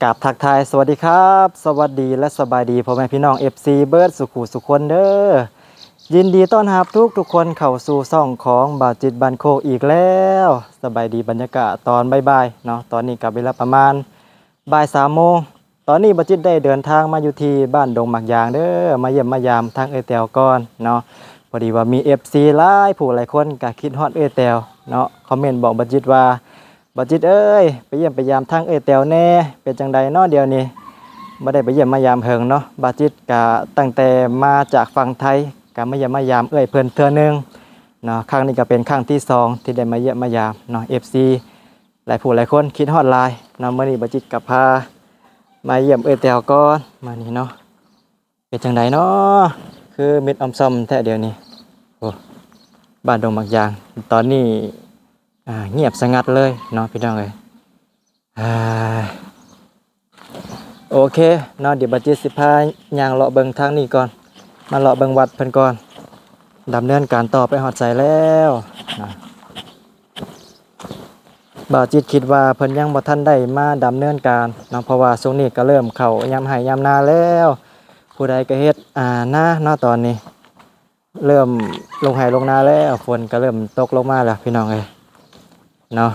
ກາບທັກທາຍສະຫວັດດີຄັບ ສະຫວັດດີ ແລະ ສະບາຍດີພໍ່ແມ່ພີ່ນ້ອງ ເອັຟຊີ ເບິດສູ່ຄູ່ສູ່ຄົນເດີ. ຍິນດີຕ້ອນຮັບທຸກໆຄົນເຂົ້າສູ່ຊ່ອງຂອງບ່າວຈິດບ້ານໂຄກອີກແລ້ວ. ສະບາຍດີ ບັນຍາກາດຕອນບ່າຍໆເນາະ, ຕອນນີ້ກໍເວລາປະມານບ່າຍສາມໂມງ. ຕອນນີ້ບ່າວຈິດໄດ້ເດີນທາງມາຢູ່ທີ່ບ້ານດົງໝາກຢາງເດີ, ມາຢ້ຽມມາຢາມທາງເອື້ອຍແຕວກ່ອນເນາະ. ພໍດີວ່າມີ ເອັຟຊີ ຫຼາຍຜູ້ຫຼາຍຄົນກໍຄິດຮອດເອື້ອຍແຕວເນາະ, ຄອມເມັນບອກບ່າວຈິດວ່າ ບ່າວຈິດເອີຍ ໄປຢ້ຽມໄປຢາມທາງເອື້ອຍແຕວແດ່ ເປັນຈັ່ງໃດເນາະດຽວນີ້? ບໍ່ໄດ້ໄປຢ້ຽມມາຢາມເຫິງເນາະ. ບ່າວຈິດກະຕັ້ງແຕ່ມາຈາກຝັ່ງໄທ ກະມາຢ້ຽມມາຢາມເອື້ອຍເພິ່ນເທື່ອໜຶ່ງເນາະ, ຄັ້ງນີ້ກະເປັນຄັ້ງທີສອງທີ່ໄດ້ມາຢ້ຽມມາຢາມເນາະ ເອັຟຊີ ຫຼາຍຜູ້ຫຼາຍຄົນຄິດຮອດຫຼາຍເນາະ. ມື້ນີ້ບ່າວຈິດກະພາມາຢ້ຽມເອື້ອຍແຕວກ່ອນ ມື້ນີ້ເນາະ. ເປັນຈັ່ງໃດເນາະ ຄືມິດອອມຊອມແທ້ດຽວນີ້? ໂອ້ ບ້ານດົງໝາກຢາງຕອນນີ້ ອ່າ ງຽບສະຫງັດເລີຍເນາະພີ່ນ້ອງເອີຍ. ອ່າ ໂອເຄເນາະ, ດຽວບ່າວຈິດຊິພາຍ່າງເລາະເບິ່ງທາງນີ້ກ່ອນ, ມາເລາະເບິ່ງວັດເພິ່ນກ່ອນ ດຳເນີນການຕໍ່ໄປຮອດໃສແລ້ວນະ. ບ່າວຈິດຄິດວ່າເພິ່ນຍັງບໍ່ທັນໄດ້ມາດຳເນີນການເນາະ, ເພາະວ່າຊ່ວງນີ້ກໍເລີ່ມເຂົ້າຍາມໄຮ່ຍາມນາແລ້ວ, ຜູ້ໃດກໍເຮັດ ອ່າ ນາເນາະ. ຕອນນີ້ເລີ່ມລົງໄຮ່ລົງນາແລ້ວ, ຝົນກໍເລີ່ມຕົກລົງມາແລ້ວພີ່ນ້ອງເອີຍເນາະ.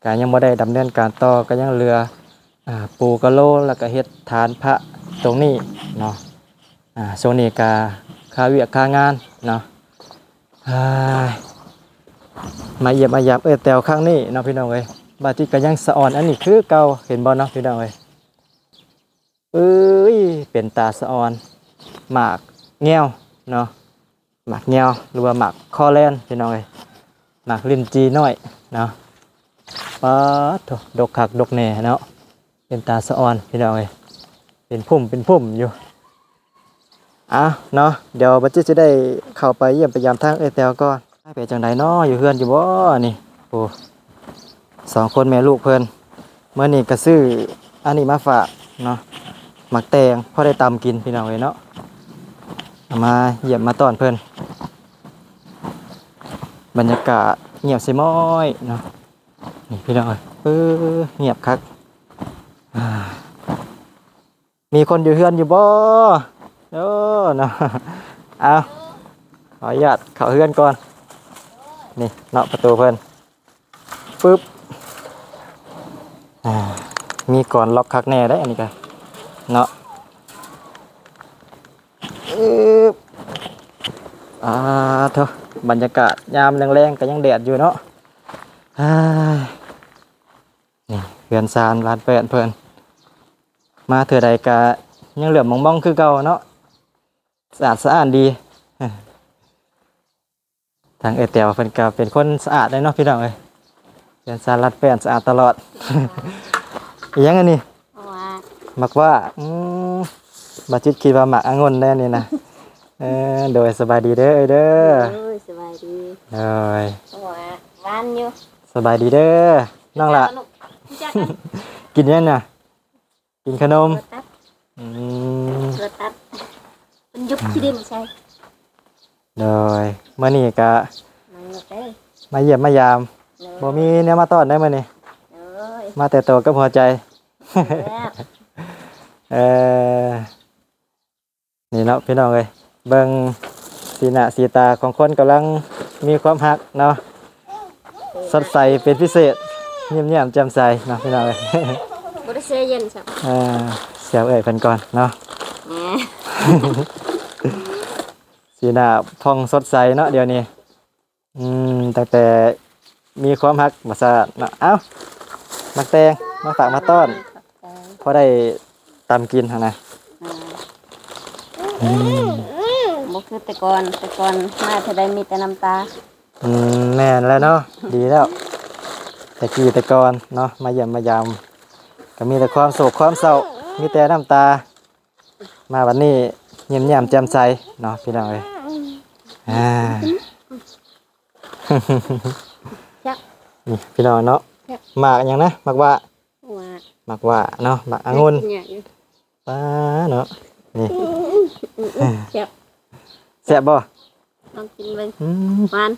ກະຍັງບໍ່ໄດ້ດຳເນີນການຕໍ່, ກະຍັງເຫຼືອ ອ່າ ປູກະໂລ ແລ້ວກະເຮັດຖານພະຕົງນີ້ເນາະ. ອ່າ ຊ່ວງນີ້ກະຄາວຽກຄາງານເນາະ. ເອີຍ ມາຢ້ຽມມາຢາມເອື້ອຍແຕວຄັ້ງນີ້ເນາະພີ່ນ້ອງເອີຍ, ບ່າວຈິດກະຍັງສະອອນອັນນີ້ຄືເກົ່າ ເຫັນບໍ່ເນາະພີ່ນ້ອງເອີຍ? ເອີຍ ເປັນຕາສະອອນ ໝາກແງວເນາະ, ໝາກແງວ ຫຼືວ່າໝາກຄໍແລນພີ່ນ້ອງເອີຍ, ໝາກລິ້ນຈີ້ນ້ອຍເນາະ. ປາດໂທ້ ດົກຄັກດົກແນ່ເນາະ, ເປັນຕາສະອອນພີ່ນ້ອງເອີຍ, ເປັນພຸ້ມເປັນພຸ້ມຢູ່. ເອົາເນາະ, ດຽວບ່າວຈິດຊິໄດ້ເຂົ້າໄປຢ້ຽມໄປຢາມທາງເອື້ອຍແຕວກ່ອນ. ເປັນຈັ່ງໃດເນາະ ຢູ່ເຮືອນຢູ່ບໍ່ນີ້? ໂອ້ ສອງຄົນແມ່ລູກເພິ່ນ ມື້ນີ້ກໍຊື້ອັນນີ້ມາຝາກເນາະ, ໝາກແຕງ ພໍໄດ້ຕຳກິນພີ່ນ້ອງເອີຍເນາະ. ເອົາມາຢ້ຽມມາຕ້ອນເພິ່ນ, ບັນຍາກາດງຽບສະຫງົຍເນາະ. ນີ້ພີ່ນ້ອງເອີຍ ເອີ ງຽບຄັກ. ອ່າ ມີຄົນຢູ່ເຮືອນຢູ່ບໍ່? ໂອ້ ເນາະ. ເອົາ ຂໍອະນຸຍາດເຂົ້າເຮືອນກ່ອນ. ນີ້ເນາະ ປະຕູເພິ່ນ ປຶບ. ອ່າ ມີກອນລັອກຄັກແນ່ເດ້ ອັນນີ້ກະເນາະ. ອຶບ ອ່າ ໂທ້ ບັນຍາກາດຍາມແລງໆ ກະຍັງແດດຢູ່ເນາະ. ອ່າ ນີ້ເຮືອນຊານຫຼານແປ້ນເພິ່ນ ມາເທື່ອໃດກະຍັງເຫຼື້ອມມອງໆຄືເກົ່າເນາະ, ສະອາດສະອ້ານດີ. ທາງເອື້ອຍແຕວເພິ່ນກະເປັນຄົນສະອາດເດ້ເນາະພີ່ນ້ອງເອີຍ, ເຮືອນຊານຫຼານແປ້ນສະອາດຕະຫຼອດ. ອີຫຍັງອັນນີ້? ໝາກຫວ້າ. ໝາກຫວ້າ. ອືມ ບ່າວຈິດຄິດວ່າໝາກອະງຸ່ນແດ່ນີ້ນະ. ເອີ ໂດຍ ສະບາຍດີເດີເອື້ອຍເດີ. ໂດຍ ສະບາຍດີ. ໂດຍ ໝາກຫວ້າ ຫວານຢູ່. ສະບາຍດີເດີນ້ອງຫຼ້າ. ຮູ້ຈັກກັນ? ກິນຫຍັງນະ? ກິນຂະໜົມ. ໂລຕັດ. ອືມ ໂລຕັດ ມັນຍຸບຂີ້ດິນໃສ່. ໂດຍ ມື້ນີ້ກະ ມາເລີຍເດີ ມາຢ້ຽມມາຢາມ. ໂດຍ ບໍ່ມີແນວມາຕ້ອນໄດ໋ມື້ນີ້. ໂດຍ ມາແຕ່ໂຕກັບຫົວໃຈ. ແຊບ. ເອີ ນີ້ເນາະພີ່ນ້ອງເອີຍ, ເບິ່ງສີໜ້າສີຕາຂອງຄົນກຳລັງມີຄວາມຮັກເນາະ, ສົດໃສເປັນພິເສດ, ຍິ້ມແຍ້ມແຈ່ມໃສເນາະພີ່ນ້ອງເອີຍ. ບໍ່ໄດ້ແຊ່ເຢັນຊ້ຳ. ເອີ ແຊວເອື້ອຍເພິ່ນກ່ອນເນາະ. ແໝ ສີໜ້າຜ່ອງສົດໃສເນາະດຽວນີ້. ອືມ ຕັ້ງແຕ່ມີຄວາມຮັກວ່າຊັ້ນເນາະ. ເອົ້າ ໝາກແຕງມາຝາກມາຕ້ອນ ຂອບໃຈ ພໍໄດ້ຕຳກິນຫັ້ນນະ. ອືມ ອືມ ບໍ່ຄືແຕ່ກ່ອນ, ແຕ່ກ່ອນມາເທື່ອໃດມີແຕ່ນ້ຳຕາ. ອືມ ແມ່ນແລ້ວເນາະ, ດີແລ້ວ. ແຕ່ກີ້ແຕ່ກ່ອນເນາະ ມາຢ້ຽມມາຢາມ ກໍມີແຕ່ຄວາມໂສກຄວາມເສົ້າ ມີແຕ່ນ້ຳຕາ. ມາບັດນີ້ຍິ້ມແຍ້ມແຈ່ມໃສເນາະພີ່ນ້ອງເອີຍ. ອ່າ ແຊບ ນີ້ພີ່ນ້ອງເນາະ. ແຊບ ໝາກຫຍັງນະ? ໝາກຫວ້າ. ຫວ້າ ໝາກຫວ້າເນາະ, ໝາກອະງຸ່ນ. ກິນຍາກຢູ່ ປ້າເນາະ. ນີ້ ອືມ ແຊບ ແຊບບໍ່? ລອງກິນເບິ່ງ. ອືມ ຫວານ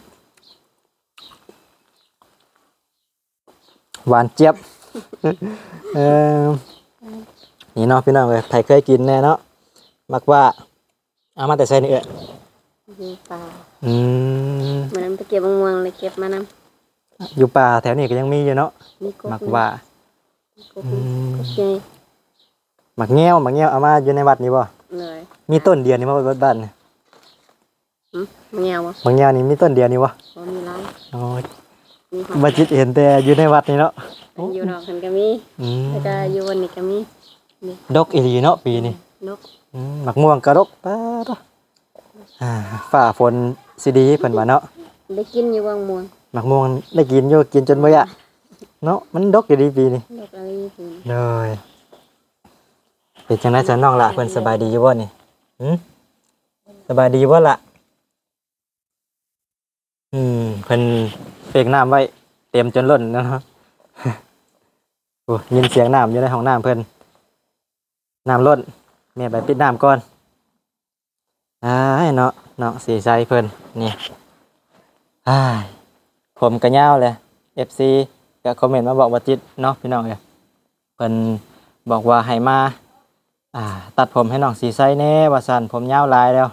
ຫວານຈຽບ. ເອີ ນີ້ເນາະພີ່ນ້ອງເອີຍ ໃຜເຄີຍກິນແດ່ເນາະ ໝາກຫວ້າ. ເອົາມາແຕ່ໃສນີ້ເອື້ອຍ? ຢູ່ປ່າ. ອືມ ມື້ນັ້ນໄປເກັບໝາກມ່ວງ ເລີຍເກັບມານຳ. ຢູ່ປ່າແຖວນີ້ກໍຍັງມີຢູ່ເນາະ ມີກົກ ໝາກຫວ້າ. ມີກົກ ອືມ ກົກໃຫຍ່. ໝາກແງວ ໝາກແງວເອົາມາຢູ່ໃນວັດນີ້ບໍ່? ໂດຍ. ມີຕົ້ນດຽວນີ້ບໍ່ ວັດບ້ານນີ້? ຫືມ? ໝາກແງວບໍ່? ໝາກແງວນີ້ມີຕົ້ນດຽວນີ້ບໍ່? ບໍ່ ມີຫຼາຍ. ໂອ້ຍ ມີຮອດ ບໍ່ຈິດເຫັນແຕ່ຢູ່ໃນວັດນີ້ເນາະ. ຢູ່ນອກຫັ້ນກໍມີ. ອືມ ແລ້ວກໍຢູ່ບ່ອນນີ້ກໍມີ. ນີ້ ດົກອີ່ຫຼີເນາະປີນີ້. ອືມ ດົກ. ອືມ ໝາກມ່ວງກໍດົກ ປາດໂທ້. ອ່າ ຟ້າຝົນຊິດີເພິ່ນວ່າເນາະ. ໄດ້ກິນຢູ່ໝາກມ່ວງ? ໝາກມ່ວງໄດ້ກິນຢູ່ ກິນຈົນບໍ່ຢາກເນາະ ມັນດົກຢູ່ດີປີນີ້. ດົກອີ່ຫຼີປີນີ້. ໂດຍ. ເປັນຈັ່ງໃດຊັ້ນນ້ອງຫຼ້າ ເພິ່ນສະບາຍດີຢູ່ບໍ່ນີ້? ຫືມ? ສະບາຍດີຢູ່ບໍ່ລະ? ອືມ ເພິ່ນເປັກນ້ຳໄວ້ເຕັມຈົນລົ້ນເນາະ. ໂອ້ ຍິນສຽງນ້ຳຢູ່ໃນຫ້ອງນ້ຳເພິ່ນ ນ້ຳລົ້ນ ແມ່ໄປປິດນ້ຳກ່ອນ. ອ້າຍເນາະ ນ້ອງສີໄຊເພິ່ນນີ້ ອ້າຍ ຜົມກະຍາວແຫຼະ ເອັຟຊີກະຄອມເມັນມາບອກບໍ່ຈິດເນາະ ພີ່ນ້ອງເອີຍ. ເພິ່ນບອກວ່າໃຫ້ມາ ອ່າ ຕັດຜົມໃຫ້ນ້ອງສີໄຊແດ່ວ່າຊັ້ນ ຜົມຍາວຫຼາຍແລ້ວ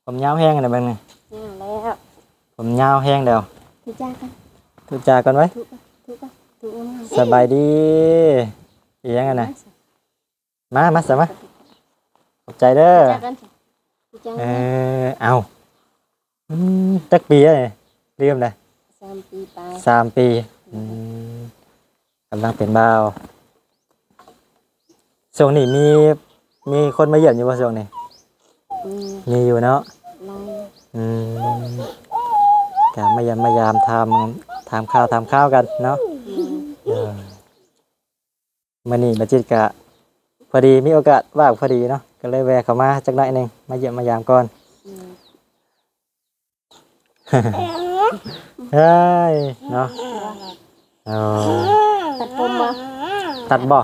ຜົມຍາວແຮງແລ້ວເບິ່ງນີ້ ຍາວແລ້ວ ຜົມຍາວແຮງແລ້ວ. ທຸຈາກັນ ທຸຈາກັນໄວ້ ທຸ ທຸ ທຸ ສະບາຍດີ ອີຫຍັງຫັ້ນນະ? ມາ ມາຊະມາ ຂອບໃຈເດີ ທຸຈາກັນ ທຸຈາກັນ. ເອີ ເອົາ ອືມ ຈັກປີແລ້ວນີ້? ລືມແລ້ວ. ສາມປີປາຍ ສາມປີ. ອືມ ກຳລັງເປັນບ່າວ. ຊ່ວງນີ້ມີ ມີຄົນມາຢ້ຽມຢູ່ບໍ່ຊ່ວງນີ້? ມີ ມີຢູ່ເນາະ ຫຼາຍ. ອືມ ກະມາຢ້ຽມມາຢາມ ຖາມ ຖາມຂ່າວ ຖາມຄາວກັນເນາະ. ອືມ ເອີ ມື້ນີ້ບາຈິດກະພໍດີມີໂອກາດວ່າງພໍດີເນາະ ກໍເລີຍແວ່ເຂົ້າມາຈັກໜ້ອຍໜຶ່ງ ມາຢ້ຽມມາຢາມກ່ອນ. ອືມ ເອີຍ ເນາະ. ໂອ້ ຕັດຜົມບໍ່? ຕັດບໍ່?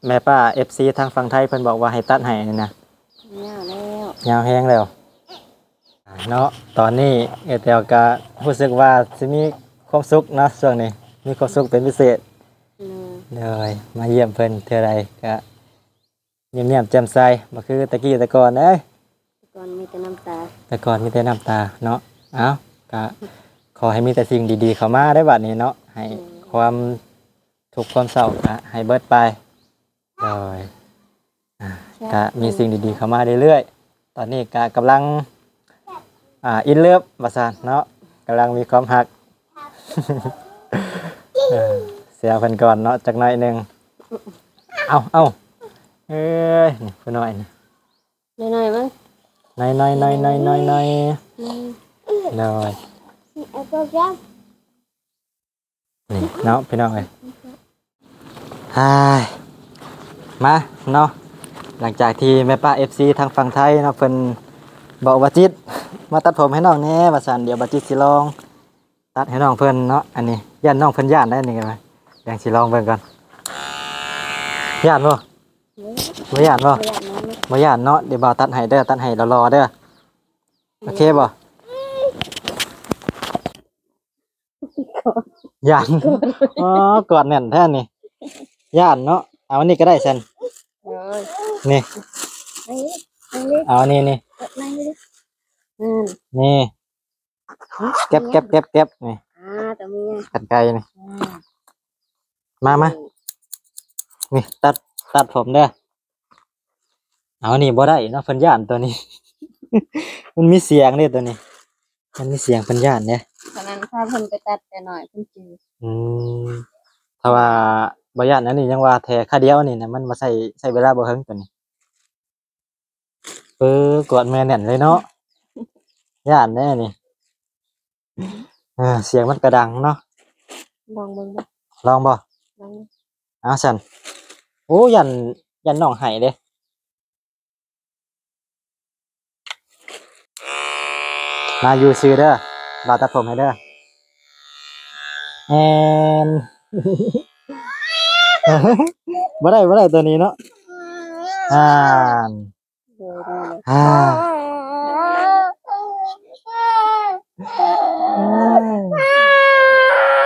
ແມ່ປ້າ ເອັຟຊີ ທາງຝັ່ງໄທເພິ່ນບອກວ່າໃຫ້ຕັດໃຫ້ນີ້ນະ. ຍາວແລ້ວ ຍາວແຮງແລ້ວເນາະ. ຕອນນີ້ເອື້ອຍແຕ້ວກະຮູ້ສຶກວ່າຊິມີຄວາມສຸກເນາະ ຊ່ວງນີ້ມີຄວາມສຸກເປັນພິເສດ. ໂດຍ ໂດຍ ມາຢ້ຽມເພິ່ນເທື່ອໃດກະ ຍິ້ມແຍ້ມແຈ່ມໃສ ບໍ່ຄືແຕ່ກີ້ແຕ່ກ່ອນເດ້. ແຕ່ກ່ອນມີແຕ່ນ້ຳຕາ ແຕ່ກ່ອນມີແຕ່ນ້ຳຕາເນາະ. ເອົ້າ ກະຂໍໃຫ້ມີແຕ່ສິ່ງດີໆເຂົ້າມາເດ້ບັດນີ້ເນາະ ໃຫ້ ອືມ ຄວາມທຸກຄວາມເສົ້າກະໃຫ້ເບິດໄປ. ໂດຍ ອ່າ ສາທຸ ກະມີສິ່ງດີໆເຂົ້າມາເລື້ອຍໆ. ຕອນນີ້ກະກຳລັງ ອ່າ in love ວ່າຊັ້ນເນາະ ກຳລັງມີຄວາມຮັກ. ເອີ ເສຍເພິ່ນກ່ອນເນາະ ຈັກໜ້ອຍໜຶ່ງ. ເອົາ ເອົາ ເອີຍ ນີ້ຜູ້ນ້ອຍນີ້ ນ້ອຍໆເບິ່ງ ນ້ອຍໆ ນ້ອຍໆ ນ້ອຍໆ ນ້ອຍໆ. ອືມ ໂດຍ ນີ້ເນາະ ພີ່ນ້ອງເອີຍ. ຮາຍ ມາເນາະ ຫຼັງຈາກທີ່ແມ່ປ້າ ເອັຟຊີ ທາງຝັ່ງໄທເນາະ ເພິ່ນບອກວ່າ ຈິດ ມາຕັດຜົມໃຫ້ນ້ອງແດ່ວ່າຊັ້ນ. ດຽວບ່າວຈິດຊິລອງຕັດໃຫ້ນ້ອງເພິ່ນເນາະ. ອັນນີ້ຢ້ານນ້ອງເພິ່ນຢ້ານໄດ໋ ນີ້ກໍ ດຽວຊິລອງເບິ່ງກ່ອນ. ຢ້ານບໍ່? ບໍ່ຢ້ານບໍ່? ບໍ່ຢ້ານເນາະ ບໍ່ຢ້ານເນາະ. ດຽວບ່າວຕັດໃຫ້ເດີ ຕັດໃຫ້ຫຼໍ່ໆເດີ. ໂອເຄບໍ່? ຢ້ານ ອໍ ກອດແໜ້ນແທ້ນີ້ ຢ້ານເນາະ. ເອົາອັນນີ້ກໍໄດ້ຊັ້ນ ໂອ້ຍ ນີ້ ອັນນີ້ ເອົາອັນນີ້ນີ້ ເອົາອັນນີ້ ອືມ ນີ້ ແກັບ ແກັບ ແກັບ ແກັບ ນີ້ ອ່າ ຕົວເມຍ ກັນໄກນີ້ ອ່າ ມາ ມາ ນີ້ ຕັດ ຕັດຜົມເດີ. ເອົາ ນີ້ບໍ່ໄດ້ເນາະ ເພິ່ນຢ້ານຕົວນີ້ ມັນມີສຽງເດ້ຕົວນີ້ ມັນມີສຽງ ເພິ່ນຢ້ານເດ້. ສະນັ້ນພາເພິ່ນໄປຕັດແຕ່ນ້ອຍ ເພິ່ນຈື່. ອືມ ຖ້າວ່າບໍ່ຢ້ານອັນນີ້ ຍັງວ່າແທ້ຄາດຽວນີ້ນະ ມັນບໍ່ໃຊ້ ໃຊ້ເວລາບໍ່ເຖິງຕົວນີ້. ເອີ ກອດແມ່ແໜ້ນເລີຍເນາະ ຢ້ານເດ້ນີ້. ເອີ ສຽງມັນກະດັງເນາະ. ລອງເບິ່ງບໍ່? ລອງບໍ່? ລອງ ເອົາຊັ້ນ. ໂອ້ ຢ້ານ ຢ້ານນ້ອງໄຫ້ເດ້. ມາຢູ່ຊື່ເດີ ບ່າວຕັດຜົມໃຫ້ເດີ. ແອນ ບໍ່ໄດ້ ບໍ່ໄດ້ຕົວນີ້ເນາະ. ອ່ານ ໂດຍ ອ່າ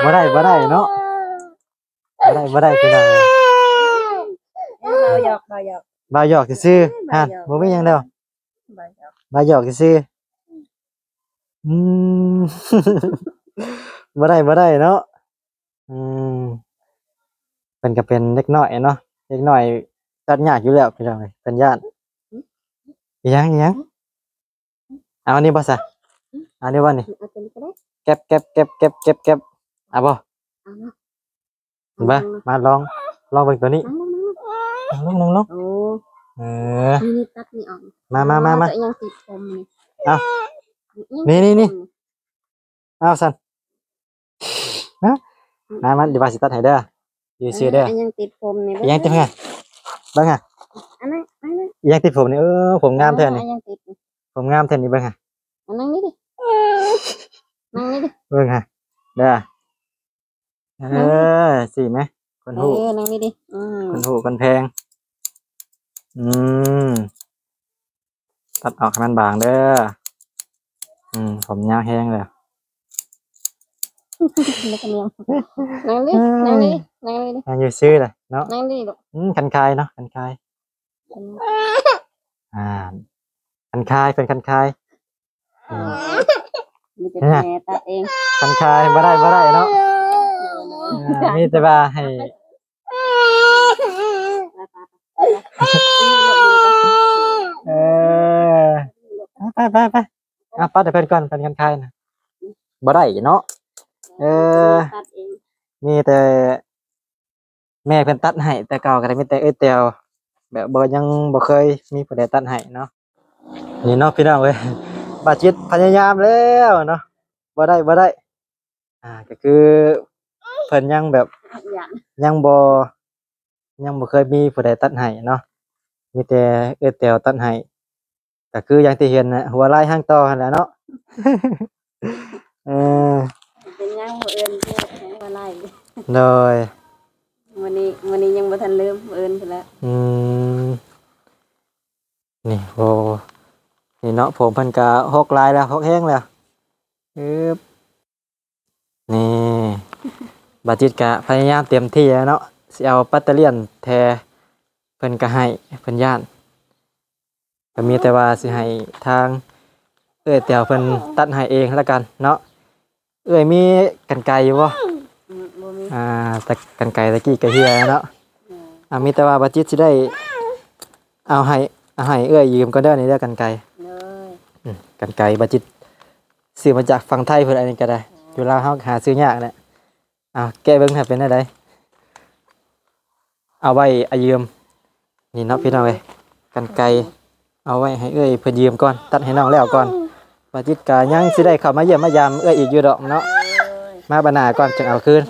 ບໍ່ໄດ້ ບໍ່ໄດ້ເນາະ ບໍ່ໄດ້ ບໍ່ໄດ້ ພີ່ນ້ອງ. ບ່າວຫຍອກ ບ່າວຫຍອກ ບ່າວຫຍອກຊື່ໆ ເອີ ບ່າວຫຍອກ ຫັ້ນ ບໍ່ມີຫຍັງແລ້ວ ບ່າວຫຍອກ ບ່າວຫຍອກຊື່ໆ ອືມ ບໍ່ໄດ້ ບໍ່ໄດ້ເນາະ ອືມ ເພິ່ນກໍເປັນເດັກນ້ອຍເນາະ ເດັກນ້ອຍຕັດຍາກຢູ່ແລ້ວ ພີ່ນ້ອງເອີຍ ເພິ່ນຢ້ານ ອີຫຍັງ ອີຫຍັງ ເອົາອັນນີ້ບໍ່ຊະ ເອົາອັນນີ້ບໍ່ນີ້ ເອົາຕົວນີ້ກໍໄດ້ ແກັບ ແກັບ ແກັບ ແກັບ ແກັບ ເອົາບໍ່ ເອົາເນາະ ເບິ່ງ ມາລອງ ລອງເບິ່ງຕົວນີ້ ນັ່ງລົງ ນັ່ງລົງ ນັ່ງລົງ ໂອ້ ເອີ ນີ້ ນີ້ ຕັດນີ້ອອກ ມາ ມາ ມາ ມາ ເອົາ ນີ້ ນີ້ ນີ້ ເອົາຊັ້ນ ມາ ມາ ມາ ດຽວວ່າຊິຕັດໃຫ້ເດີ ຢູ່ຊື່ເດີ ອັນຫຍັງຕິດຜົມນີ້ ອີຫຍັງຕິດຫະ ເບິ່ງຫະ ອັນນັ້ນ ອັນນັ້ນ ອີຫຍັງຕິດຜົມນີ້ ເອີ ຜົມງາມແທ້ນີ້ ອັນຫຍັງຕິດ ຜົມງາມແທ້ນີ້ ເບິ່ງຫະ ອັນນັ້ນນີ້ດິ ນັ້ນນີ້ດິ ເບິ່ງຫະ ເດີ ເອີ ຊີ້ແມະ ຄົນຮູ້ ເອີ ນັ່ງນີ້ດິ ອືມ ຄົນຮູ້ຄົນແພງ ອືມ ຕັດອອກໃຫ້ມັນບາງເດີ ອືມ ຜົມຍາວແຮງແລ້ວ ນັ່ງນີ້ ນັ່ງນີ້ ນັ່ງຢູ່ຊື່ລະເນາະ ນັ່ງນີ້ລູກ ອືມ ຄັນຄາຍເນາະ ຄັນຄາຍ ອືມ ອ່າ ຄັນຄາຍ ເພິ່ນຄັນຄາຍ ອືມ ມີແຕ່ແມ່ຕັດເອງ ຄັນຄາຍ ບໍ່ໄດ້ ບໍ່ໄດ້ເນາະ ເອີ ອ່າ ມີແຕ່ວ່າໃຫ້ ເອີ ໄປ ໄປ ໄປ ເອົາປັດໃຫ້ເພິ່ນກ່ອນ ເພິ່ນຄັນຄາຍນະ ບໍ່ໄດ້ເນາະ ເອີ ຕັດເອງ ມີແຕ່ ແມ່ເພິ່ນຕັດໃຫ້ ແຕ່ເກົ່າກໍໄດ້ມີແຕ່ເອື້ອຍແຕວ ແບບບໍ່ ຍັງບໍ່ເຄີຍມີຜູ້ໃດຕັດໃຫ້ເນາະ ນີ້ເນາະພີ່ນ້ອງເອີຍ ບາຈິດພະຍາຍາມແລ້ວເນາະ ບໍ່ໄດ້ ບໍ່ໄດ້ ອ່າ ກໍຄືເພິ່ນຍັງແບບ ຍັງບໍ່ ຍັງບໍ່ເຄີຍມີຜູ້ໃດຕັດໃຫ້ເນາະ ມີແຕ່ເອື້ອຍແຕວຕັດໃຫ້ ກໍຄືຢ່າງທີ່ເຫັນນະ ຫົວລາຍຫາງຕໍ່ຫັ້ນແຫຼະເນາະ ເອີ ເປັນຫຍັງບໍ່ເອີ້ນເພິ່ນວ່າລາຍ ໂດຍ ມື້ນີ້ ມື້ນີ້ຍັງບໍ່ທັນລືມ ມື້ອື່ນພຸ້ນແຫຼະ ອືມ ນີ້ ໂອ້ ນີ້ເນາະ ຜົມເພິ່ນກະຫົກຫຼາຍແລ້ວ ຫົກແຮງແລ້ວ ອຶບ ນີ້ ບາຈິດກະພະຍາຍາມເຕັມທີ່ແລ້ວເນາະ ຊິເອົາປັດຕະລຽນແຖ ເພິ່ນກະໃຫ້ ເພິ່ນຢ້ານ ກໍມີແຕ່ວ່າຊິໃຫ້ທາງເອື້ອຍແຕວເພິ່ນຕັດໃຫ້ເອງລະກັນເນາະ ເອື້ອຍມີກັນໄກຢູ່ບໍ່? ອືມ ບໍ່ມີ ອ່າ ແຕ່ກັນໄກຕະກີ້ກໍເຫ່ຍແລ້ວເນາະ ອືມ ອ່າ ມີແຕ່ວ່າບາຈິດຊິໄດ້ເອົາໃຫ້ ເອົາໃຫ້ເອື້ອຍຢືມກ່ອນເດີ ນີ້ເດີກັນໄກ ໂດຍ ອືມ ກັນໄກບາຈິດ ຊື້ມາຈາກຝັ່ງໄທພຸ້ນ ອັນນີ້ກໍໄດ້ ຢູ່ລາວເຮົາຫາຊື້ຍາກແຫຼະ ເອົາແກະເບິ່ງຖ້າເປັນແນວໃດ ເອົາໄວ້ໃຫ້ຢືມ ນີ້ເນາະພີ່ນ້ອງເອີຍ ກັນໄກ ເອົາໄວ້ໃຫ້ເອື້ອຍເພິ່ນຢືມກ່ອນ ຕັດໃຫ້ນ້ອງແລ້ວກ່ອນ ບາຈິດກະຍັງຊິໄດ້ເຂົ້າມາຢ້ຽມມາຢາມເອື້ອຍອີກຢູ່ດອກເນາະ ມາບັດໜ້າກ່ອນຈຶ່ງເອົາຄືນ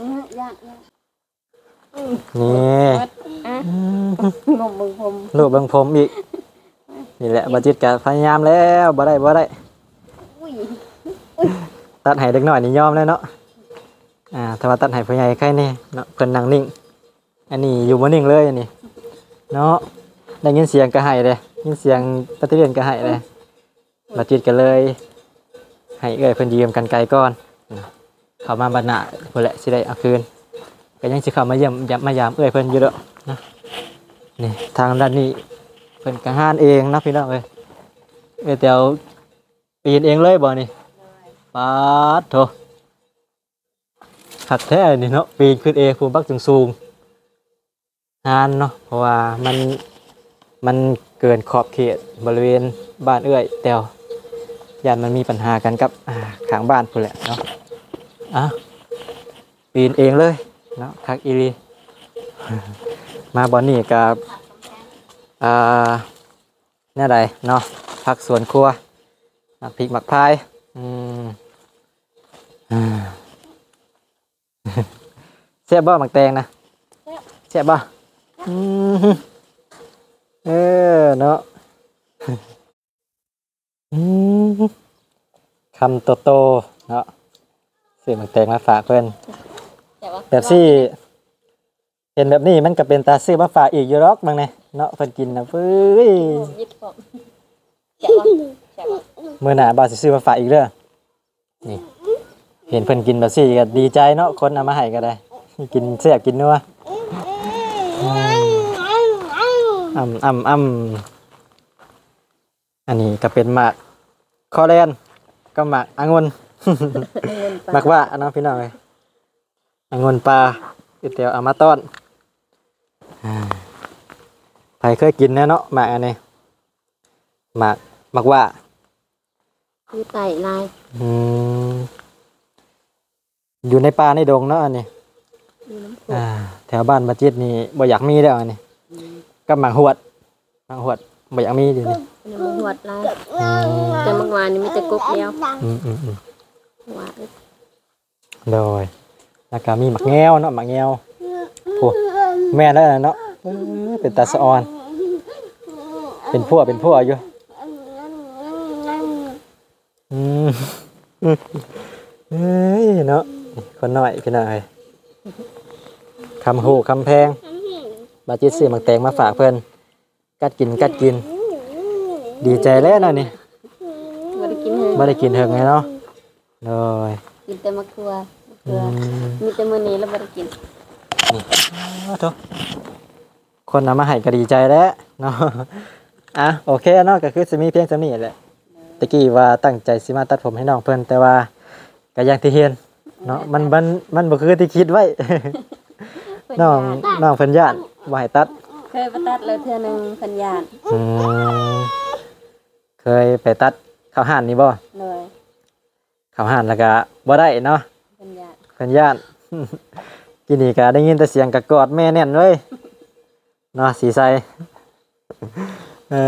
ນີ້ ລູບເບິ່ງຜົມ ລູບເບິ່ງຜົມອີກ ນີ້ແຫຼະ ບາຈິດກະພະຍາຍາມແລ້ວ ບໍ່ໄດ້ ບໍ່ໄດ້ ຕັດໃຫ້ເດັກນ້ອຍນີ້ຍອມແລ້ວເນາະ ອ່າ ຖ້າວ່າຕັດໃຫ້ຜູ້ໃຫຍ່ໄຄແນ່ເນາະ ເພິ່ນນັ່ງນິ່ງ ອັນນີ້ຢູ່ບໍ່ນິ່ງເລີຍ ອັນນີ້ເນາະ ໄດ້ຍິນສຽງກໍໄຫ້ເດ້ ຍິນສຽງປັດຕະລຽນກໍໄຫ້ເດ້ ບາຈິດກໍເລີຍໃຫ້ເອື້ອຍເພິ່ນຢືມກັນໄກກ່ອນ ເຂົ້າມາບັດໜ້າພຸ້ນແຫຼະ ຊິໄດ້ເອົາຄືນ ກໍຍັງຊິເຂົ້າມາຢ້ຽມ ມາຢາມເອື້ອຍເພິ່ນຢູ່ດອກເນາະ ນີ້ທາງດ້ານນີ້ເພິ່ນກໍຫານເອງເນາະ ພີ່ນ້ອງເອີຍ ເອື້ອຍແຕວປີນເອງເລີຍບໍ່ນີ້ ປາດໂທ ຄັກແທ້ນີ້ເນາະ ປີນຂຶ້ນເອງ ພູບັກສູງໆ ຫານເນາະ ເພາະວ່າມັນ ມັນເກີນຂອບເຂດບໍລິເວນບ້ານເອື້ອຍແຕ່ວ ຢ້ານມັນມີບັນຫາກັນກັບ ອ່າ ຂ້າງບ້ານພຸ້ນແຫຼະເນາະ ອ່າ ປີນເອງເລີຍເນາະ ຄັກອີ່ຫຼີ ມາບ່ອນນີ້ກໍ ອ່າ ແນວໃດເນາະ ຜັກສວນຄົວ ໝາກພິກໝາກພາຍ ອືມ ອ່າ ແຊບບໍ່ໝາກແຕງນະ? ແຊບ ແຊບບໍ່? ອືມ ເອີ ເນາະ ອືມ ຄຳໂຕໆ ເນາະ ຊື້ໝາກແຕງມາຝາກເພິ່ນ ແຊບບໍ່? ແບບຊີ້ ເຫັນແບບນີ້ມັນກໍເປັນຕາຊື້ມາຝາກອີກຢູ່ດອກ ເບິ່ງແດ່ເນາະ ເພິ່ນກິນນະ ເອີຍ ຍິບຂອບ ແຊບບໍ່? ແຊບບໍ່? ມື້ໜ້າບ່າວຊິຊື້ມາຝາກອີກເດີ ນີ້ ເຫັນເພິ່ນກິນແບບຊີ້ກໍດີໃຈເນາະ ຄົນເອົາມາໃຫ້ກໍໄດ້ ກິນແຊບກິນນົວ ອືມ ອຳ ອຳ ອຳ. ອັນນີ້ກໍເປັນໝາກຄໍແລນກັບໝາກອະງຸ່ນ ອະງຸ່ນປ່າ ໝາກຫວ້າເນາະພີ່ນ້ອງເອີຍ ອະງຸ່ນປ່າ ອີແຕວເອົາມາຕ້ອນ. ອ່າ ໃຜເຄີຍກິນແດ່ເນາະ ໝາກອັນນີ້ ໝາກ ໝາກຫວ້າ ຢູ່ໃຕ້ຫຼາຍ. ອືມ ຢູ່ໃນປ່າໃນດົງເນາະອັນນີ້ ຢູ່ນຳໂຄກ ອ່າ ແຖວບ້ານບາຈິດນີ້ບໍ່ຢາກມີແລ້ວອັນນີ້ ອືມ ກັບໝາກຫວດ ໝາກຫວດບໍ່ຢາກມີດຽວນີ້ ອັນນີ້ໝາກຫວດຫຼາຍ ອືມ ແຕ່ໝາກຫວ້ານີ້ມີແຕ່ກົກດຽວ ອືມໆໆ ຫວ້າ ໂດຍ ແລ້ວກໍມີໝາກແງວເນາະ ໝາກແງວ ໂອ້ ແມ່ນແລ້ວເນາະ ເອີ ເປັນຕາສະອອນ ເປັນພົ່ວ ເປັນພົ່ວຢູ່. ອືມ ເອີຍເນາະ ຄົນນ້ອຍພີ່ນ້ອງເອີຍ ຄຳຮູ້ຄຳແພງ ບາຈິດຊື້ໝາກແຕງມາຝາກເພິ່ນ ກັດກິນ ກັດກິນ ດີໃຈແລ້ວນະນີ້ ບໍ່ໄດ້ກິນເຫິງ ບໍ່ໄດ້ກິນເຫິງແລ້ວເນາະ ໂດຍ ກິນແຕ່ໝາກຖົ່ວ ໝາກຖົ່ວ ອືມ ມີແຕ່ມື້ນີ້ລະບໍ່ໄດ້ກິນ ນີ້ ໂອ້ໂທ ຄົນເອົາມາໃຫ້ກໍດີໃຈແລ້ວເນາະ ອ່ະ ໂອເຄເນາະ ກໍຄືຊິມີພຽງສ່ຳນີ້ແຫຼະ ຕະກີ້ວ່າຕັ້ງໃຈຊິມາຕັດຜົມໃຫ້ນ້ອງເພິ່ນ ແຕ່ວ່າກໍຢ່າງທີ່ເຫັນເນາະ ມັນ ມັນ ມັນບໍ່ຄືທີ່ຄິດໄວ້ ເພິ່ນ ນ້ອງ ຢ້ານ ນ້ອງເພິ່ນຢ້ານບໍ່ໃຫ້ຕັດ ເຄີຍໄປຕັດແລ້ວເທື່ອໜຶ່ງ ເພິ່ນຢ້ານ ອືມ ເຄີຍໄປຕັດເຂົ້າຮ້ານນີ້ບໍ່? ໂດຍ ເຂົ້າຮ້ານແລ້ວກະບໍ່ໄດ້ເນາະ ເພິ່ນຢ້ານ ເພິ່ນຢ້ານ ກີ້ນີ້ກະໄດ້ຍິນແຕ່ສຽງກະກອດແມ່ແໜ້ນເລີຍເນາະ ສີໃສ ເອີ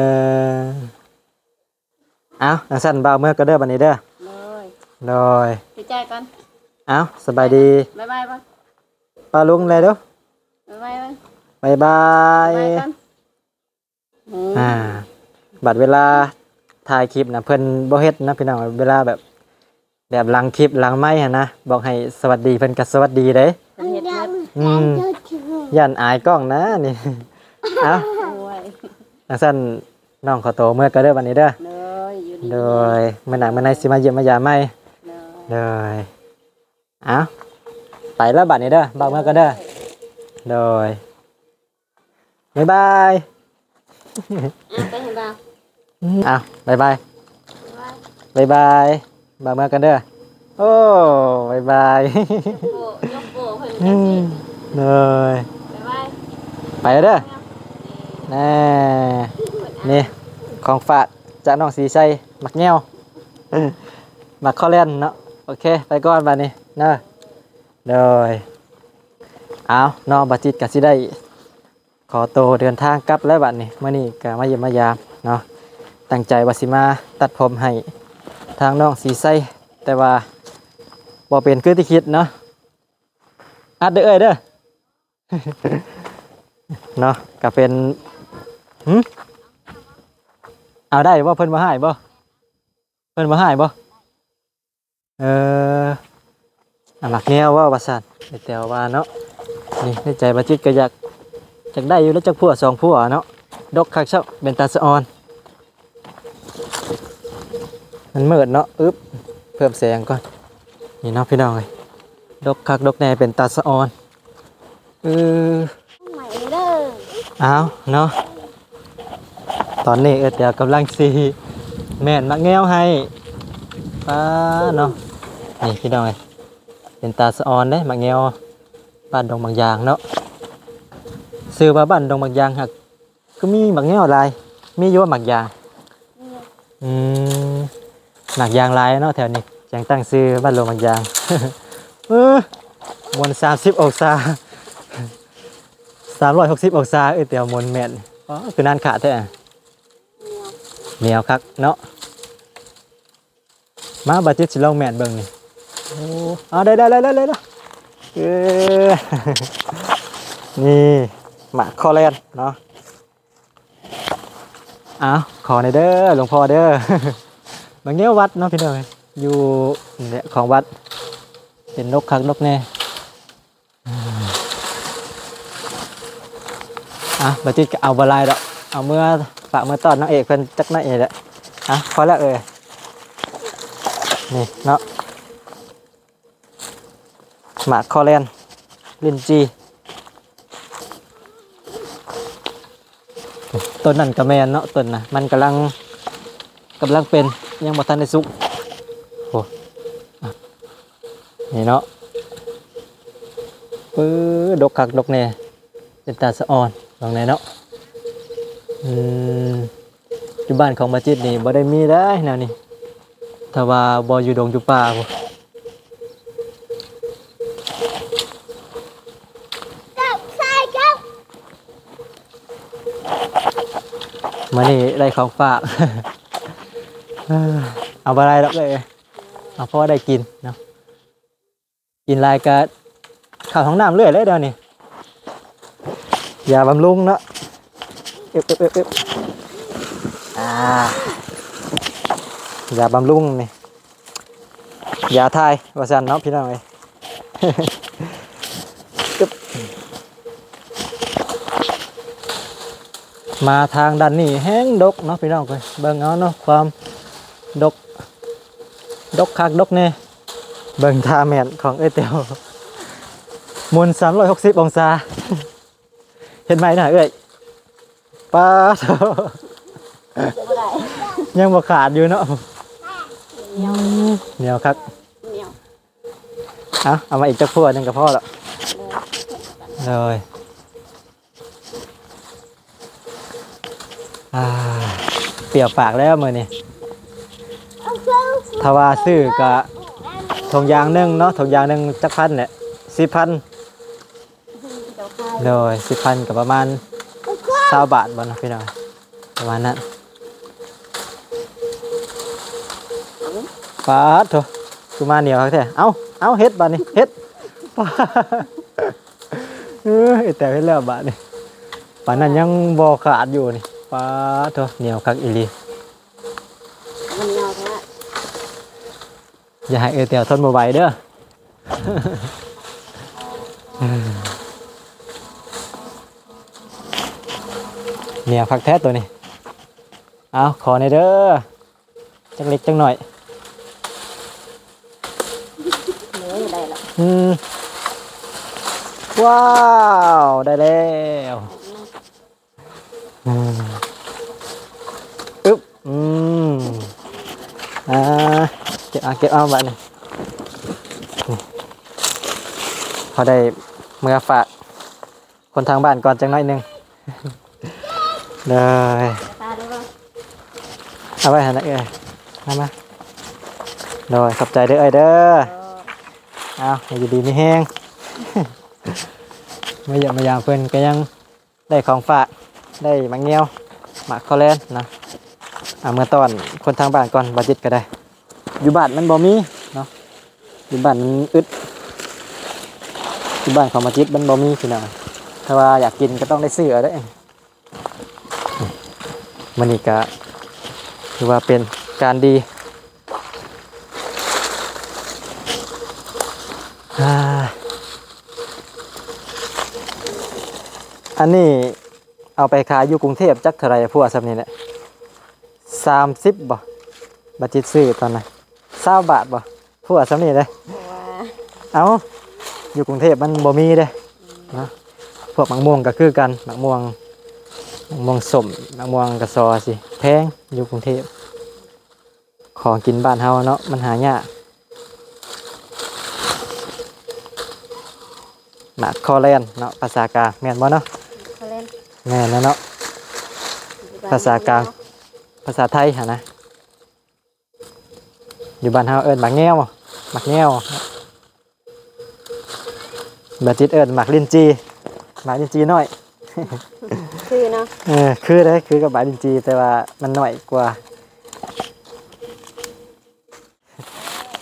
ເອົ້າ ຈັ່ງຊັ້ນບ່າວເມືອກ່ອນເດີບັດນີ້ເດີ ໂດຍ ໂດຍ ດີໃຈກ່ອນ ເອົ້າ ສະບາຍດີ ບາຍບາຍ ປ້າລຸງແດ່ເດີ ບາຍບາຍ ບາຍບາຍ ບາຍບາຍກ່ອນ ອືມ ອ່າ ບັດເວລາຖ່າຍຄລິບນະ ເພິ່ນບໍ່ເຮັດນະພີ່ນ້ອງ ເວລາແບບ ແບບຫຼັງຄລິບຫຼັງໄມຫັ້ນນະ ບອກໃຫ້ສະຫວັດດີ ເພິ່ນກໍສະຫວັດດີເດ້ ເພິ່ນເຮັດເບິດ ອືມ ຢ້ານອາຍກ້ອງນະນີ້ ເອົ້າ ໂອ້ຍ ຈັ່ງຊັ້ນນ້ອງຂໍໂຕເມືອກ່ອນເດີບັດນີ້ເດີ ໂດຍ ຢູ່ດີ ໂດຍ ມື້ໜ້າມື້ໃນຊິມາຢ້ຽມມາຢາມໃໝ່ ໂດຍ ໂດຍ ເອົ້າ ໄປແລ້ວບັດນີ້ເດີ ບ່າວເມືອກ່ອນເດີ ໂດຍ ບາຍບາຍ ເອົາ ໄປໃຫ້ບ່າວ ອືມ ເອົາ ບາຍບາຍ ບາຍບາຍ ບາຍບາຍ ບ່າວເມືອກ່ອນເດີ ໂອ້ ບາຍບາຍ ຍົກໂປ້ ຍົກໂປ້ເພິ່ນ ອືມ ໂດຍ ບາຍບາຍ ໄປເດີ ແນ່ ນີ້ ຂອງຝາກຈາກນ້ອງສີໄຊ ໝາກແງວ ໝາກຄໍແລນເນາະ ໂອເຄ ໄປກ່ອນບັດນີ້ເນາະ ໂດຍ ເອົາເນາະ ບາຈິດກໍຊິໄດ້ຂໍໂຕເດີນທາງກັບແລ້ວບັດນີ້ ມື້ນີ້ກໍມາຢ້ຽມມາຢາມເນາະ ຕັ້ງໃຈວ່າຊິມາຕັດຜົມໃຫ້ທາງນ້ອງສີໄຊ ແຕ່ວ່າບໍ່ເປັນຄືທີ່ຄິດເນາະ ອັດເດີເອື້ອຍເດີ ເນາະ ກໍເປັນ ຫື ເອົາໄດ້ບໍ່ ເພິ່ນບໍ່ຮ້າຍບໍ່ ເພິ່ນບໍ່ຮ້າຍບໍ່? ເອີ ອາ ໝາກແງວເວົ້າວ່າຊັ້ນ ແຕ່ວ່າເນາະ ນີ້ໃນໃຈບາຈິດກໍຢາກ ຢາກໄດ້ຢູ່ແລ້ວ ຈັກພົ່ວສອງພົ່ວເນາະ ດົກຄັກຊ້ຳ ເປັນຕາສະອອນ ມັນມືດເນາະ ອຶບ ເພີ່ມແສງກ່ອນ ນີ້ເນາະພີ່ນ້ອງເອີຍ ດົກຄັກດົກແນ່ ເປັນຕາສະອອນ ເອີ ໃໝ່ເດີ ອ້າວເນາະ ຕອນນີ້ເອື້ອຍແຕວກຳລັງຊິແມ່ນໝາກແງວໃຫ້ ປ້າເນາະ ນີ້ພີ່ນ້ອງເອີຍ ເປັນຕາສະອອນເດ້ ໝາກແງວບ້ານດົງໝາກຢາງເນາະ ຊື່ວ່າບ້ານດົງໝາກຢາງ ຫາກຄືມີໝາກແງວຫຼາຍ ມີຢູ່ບໍ່ໝາກຢາງ? ອືມ ໝາກຢາງຫຼາຍເນາະແຖວນີ້ ຈັ່ງຕັ້ງຊື່ບ້ານໂລໝາກຢາງ ເອີ ໝູນສາມສິບອົງສາ ສາມຮ້ອຍຫົກສິບອົງສາ ເອີ ແຕ່ວ່າໝູນແມ່ນ ອໍ ຄືນານຂາດແທ້ ໜຽວຄັກເນາະ ມາ ບາຈິດຊິລອງແມ່ນເບິ່ງນີ້ ໂອ້ ເອົາ ໄດ້ໆໆໆ ເອີ ນີ້ ໝາກຄໍແລນເນາະ ອ້າວ ຂໍແດ່ເດີ ຫຼວງພໍ່ເດີ ມາແງວວັດເນາະພີ່ນ້ອງ ຢູ່ນີ້ແຫຼະຂອງວັດ ເປັນນົກຄັກນົກແນ່ ອ່າ ບາຈິດກໍເອົາບໍ່ຫຼາຍດອກ ເອົາເມືອຝາກເມືອຕ້ອນນາງເອກເພິ່ນຈັກໜ້ອຍນີ້ແຫຼະ ອ່າ ພໍແລ້ວເອີຍ ນີ້ເນາະ ໝາກຄໍແລນ ລິ້ນຈີ່ ນີ້ ຕົ້ນນັ້ນກໍແມ່ນເນາະ ຕົ້ນນະ ມັນກຳລັງ ກຳລັງເປັນ ຍັງບໍ່ທັນໄດ້ສຸກ. ໂອ້ ນີ້ເນາະ ເອີ ດົກຄັກດົກແນ່ ເປັນຕາສະອອນ ວ່າແນ່ເນາະ. ອືມ ຢູ່ບ້ານຂອງບາຈິດນີ້ບໍ່ໄດ້ມີໄດ໋ແນວນີ້ ຖ້າວ່າບໍ່ຢູ່ດົງຢູ່ປ່າພຸ້ນ. ມື້ນີ້ໄດ້ຂອງຝາກ ເອົາບໍ່ໄດ້ດອກເອີຍ ເອົາພໍໄດ້ກິນເນາະ. ກິນຫຼາຍກະເຂົ້າຫ້ອງນ້ຳເລື້ອຍເລີຍດຽວນີ້. ຢາບຳລຸງເນາະ ເອບ ເອບ ເອບ ເອບ ອ່າ ຢາບຳລຸງນີ້ ຢາຖ່າຍວ່າຊັ້ນເນາະພີ່ນ້ອງເອີຍ. ອຶບ ມາທາງດ້ານນີ້ແຮງດົກເນາະພີ່ນ້ອງເອີຍ ເບິ່ງເອົາເນາະ ຄວາມດົກ ດົກຄັກດົກແນ່. ເບິ່ງທ່າແມ່ນຂອງເອື້ອຍແຕວ ໝູນສາມຮ້ອຍຫົກສິບອົງສາ. ເຮັດໃໝ່ນະເອື້ອຍ ປາດໂທ້ ຍັງບໍ່ຂາດຢູ່ເນາະ ໜຽວ ອືມ ໜຽວຄັກ ໜຽວ. ເອົາ ເອົາມາອີກຈັກພົ່ວໜຶ່ງກໍພໍແລ້ວ ໂດຍ. ອ່າ ປ່ຽວປາກແລ້ວມື້ນີ້ ຖ້າວ່າຊື້ກະຖົງຢາງໜຶ່ງເນາະ ຖົງຢາງໜຶ່ງຈັກພັນແຫຼະ ສິບພັນ ໂດຍ ສິບພັນກໍປະມານຊາວບາດບໍ່ເນາະພີ່ນ້ອງ ປະມານນັ້ນ. ປາດໂທ້ ຄືມາໜຽວຄັກແທ້ ເອົາ ເອົາ ເຮັດບາດນີ້ ເຮັດ ເອີ ແຕ່ເຮັດແລ້ວບາດນີ້ ປານນັ້ນຍັງບໍ່ຂາດຢູ່ນີ້ ປາດໂທ້ ໜຽວຄັກອີ່ຫຼີ ມັນໜຽວແທ້ ຢ່າໃຫ້ເອື້ອຍແຕວທົນບໍ່ໄຫວເດີ ໜຽວຄັກແທ້ໂຕນີ້. ເອົາ ຂໍແດ່ເດີ ຈັກເລັກຈັກໜ້ອຍ ໂອ້ຍ ໄດ້ລະ ອືມ ວ້າວ ໄດ້ແລ້ວ ອືມ ອຶບ ອືມ ອ່າ ເກັບເອົາ ເກັບເອົາບາດນີ້ ນີ້ ພໍໄດ້ເມືອຝາກ ຄົນທາງບ້ານກ່ອນຈັກໜ້ອຍໜຶ່ງ ເດີ ເອົາໄວ້ຫັ້ນນະເອີຍ ມາ ມາ ໂດຍ ຂອບໃຈເດີເອີຍເດີ ເອົາ ໃຫ້ຢູ່ດີມີແຮງ ມາຢ້ຽມມາຢາມເພິ່ນກໍຍັງໄດ້ຂອງຝາກ ໄດ້ໝາກງຽວ ໝາກຄໍແລນນະ ເອົາເມືອຕ້ອນຄົນທາງບ້ານກ່ອນ ບາຈິດກໍໄດ້. ຢູ່ບ້ານມັນບໍ່ມີເນາະ ຢູ່ບ້ານມັນອຶດ ຢູ່ບ້ານຂອງມາຈິດມັນບໍ່ມີພີ່ນ້ອງ ຖ້າວ່າຢາກກິນກໍຕ້ອງໄດ້ຊື້ເອົາເດ້. ມື້ນີ້ກໍຖືວ່າເປັນການດີ ອ່າ ອັນນີ້ເອົາໄປຂາຍຢູ່ກຸງເທບຈັກເທົ່າໃດ ພົ່ວສ່ຳນີ້ແຫຼະ ສາມສິບບໍ່ ບາຈິດຊື້ຕອນນັ້ນ ຊາວບາດບໍ່ ພົ່ວສ່ຳນີ້ເດ້ ເອົາ ຢູ່ກຸງເທບມັນບໍ່ມີເດ້ເນາະ ພວກໝາກມ່ວງກໍຄືກັນ ໝາກມ່ວງ ໝາກມ່ວງສົ້ມ ໝາກມ່ວງກະຊໍຊິແພງຢູ່ກຸງເທບ ຂອງກິນບ້ານເຮົາເນາະ ມັນຫາຍາກ ໝາກຄໍແລນເນາະ ພາສາກາງແມ່ນບໍ່ເນາະ? ຄໍແລນ ແມ່ນແລ້ວເນາະ ພາສາກາງ ພາສາໄທຫັ້ນນະ ຢູ່ບ້ານເຮົາເອີ້ນໝາກແງວ ໝາກແງວ ບາຈິດເອີ້ນໝາກລິ້ນຈີ່ ໝາກລິ້ນຈີ່ນ້ອຍ ຄືເນາະ ເອີ ຄືເດ້ ຄືກັບໝາກລິ້ນຈີ່ ແຕ່ວ່າມັນນ້ອຍກວ່າ.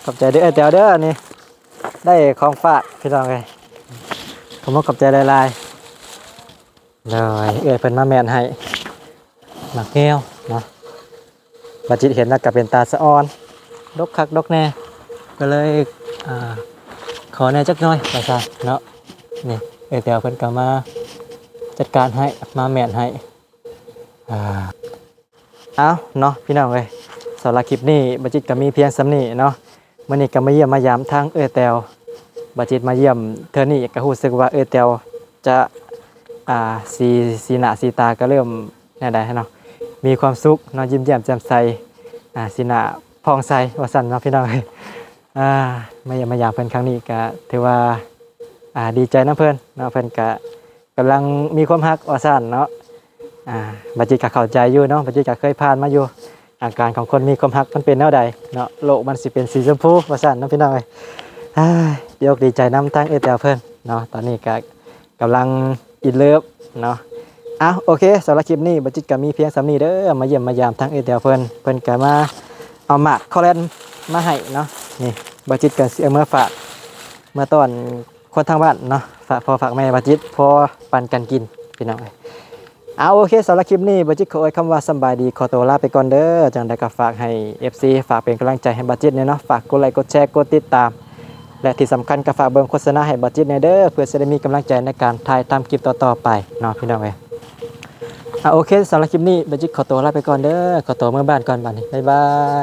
ຂອບໃຈເດີອ້າຍແຕວເດີ ອັນນີ້ໄດ້ຂອງຝາກພີ່ນ້ອງເອີຍ ຂອບມຸກຂອບໃຈຫຼາຍໆ. ໂດຍ ເອື້ອຍເພິ່ນມາແມ່ນໃຫ້ໝາກແງວເນາະ ບາຈິດເຫັນແລ້ວກໍເປັນຕາສະອອນ ດົກຄັກດົກແນ່ ກໍເລີຍ ອ່າ ຂໍແດ່ຈັກໜ້ອຍວ່າຊັ້ນເນາະ. ນີ້ເອື້ອຍແຕວເພິ່ນກໍມາຈັດການໃຫ້ ມາແມ່ນໃຫ້ ອ່າ ເອົາເນາະພີ່ນ້ອງເອີຍ ສຳລັບຄລິບນີ້ບາຈິດກໍມີພຽງສ່ຳນີ້ເນາະ. ມື້ນີ້ກໍມາຢ້ຽມມາຢາມທາງເອື້ອຍແຕວ ບາຈິດມາຢ້ຽມເທື່ອນີ້ກໍຮູ້ສຶກວ່າເອື້ອຍແຕວຈະ ອ່າ ສີ ສີໜ້າສີຕາກໍເລີ່ມ ແນວໃດເນາະ ມີຄວາມສຸກເນາະ ຍິ້ມແຍ້ມແຈ່ມໃສ ອ່າ ສີໜ້າຜ່ອງໃສວ່າຊັ້ນເນາະ ພີ່ນ້ອງເອີຍ. ອ່າ ມາຢ້ຽມມາຢາມເພິ່ນຄັ້ງນີ້ກະຖືວ່າ ອ່າ ດີໃຈນຳເພິ່ນເນາະ ເພິ່ນກະກຳລັງມີຄວາມຮັກວ່າຊັ້ນເນາະ. ອ່າ ບາຈິດກະເຂົ້າໃຈຢູ່ເນາະ ບາຈິດກະເຄີຍຜ່ານມາຢູ່ ອາການຂອງຄົນມີຄວາມຮັກມັນເປັນແນວໃດເນາະ ໂລກມັນຊິເປັນສີຊົມພູວ່າຊັ້ນເນາະ ພີ່ນ້ອງເອີຍ. ອ່າ ດີອົກດີໃຈນຳທາງເອື້ອຍແຕວເພິ່ນເນາະ ຕອນນີ້ກະ ກຳລັງ in love ເນາະ. ເອົາ ໂອເຄ ສຳລັບຄລິບນີ້ ບາຈິດກໍມີພຽງສ່ຳນີ້ເດີ ມາຢ້ຽມມາຢາມທາງເອື້ອຍແຕວເພິ່ນ ເພິ່ນກໍມາເອົາໝາກຄໍແລນມາໃຫ້ເນາະ. ນີ້ ບາຈິດກໍຊິເອົາເມືອຝາກ ເມືອຕ້ອນຄົນທາງບ້ານເນາະ ຝາກພໍ່ຝາກແມ່ບາຈິດ ພໍປັນກັນກິນ ພີ່ນ້ອງເອີຍ. ເອົາ ໂອເຄ ສຳລັບຄລິບນີ້ ບາຈິດຂໍເອີ່ຍຄຳວ່າສຳບາຍດີ ຂໍຕົວລາໄປກ່ອນເດີ. ຈັ່ງໃດກໍຝາກໃຫ້ ເອັຟຊີ ຝາກເປັນກຳລັງໃຈໃຫ້ບາຈິດແດ່ເນາະ ຝາກກົດໄລ ກົດແຊ ກົດຕິດຕາມ ແລະ ທີ່ສຳຄັນກໍຝາກເບິ່ງໂຄສະນາໃຫ້ບາຈິດແດ່ເດີ ເພື່ອຈະໄດ້ມີກຳລັງໃຈໃນການຖ່າຍທຳຄລິບຕໍ່ໆໄປເນາະ ພີ່ນ້ອງເອີຍ. ອ່າ ໂອເຄ ສຳລັບຄລິບນີ້ ບາຈິດຂໍຕົວລາໄປກ່ອນເດີ ຂໍຕົວເມືອບ້ານກ່ອນບາດນີ້ ບາຍບາຍ.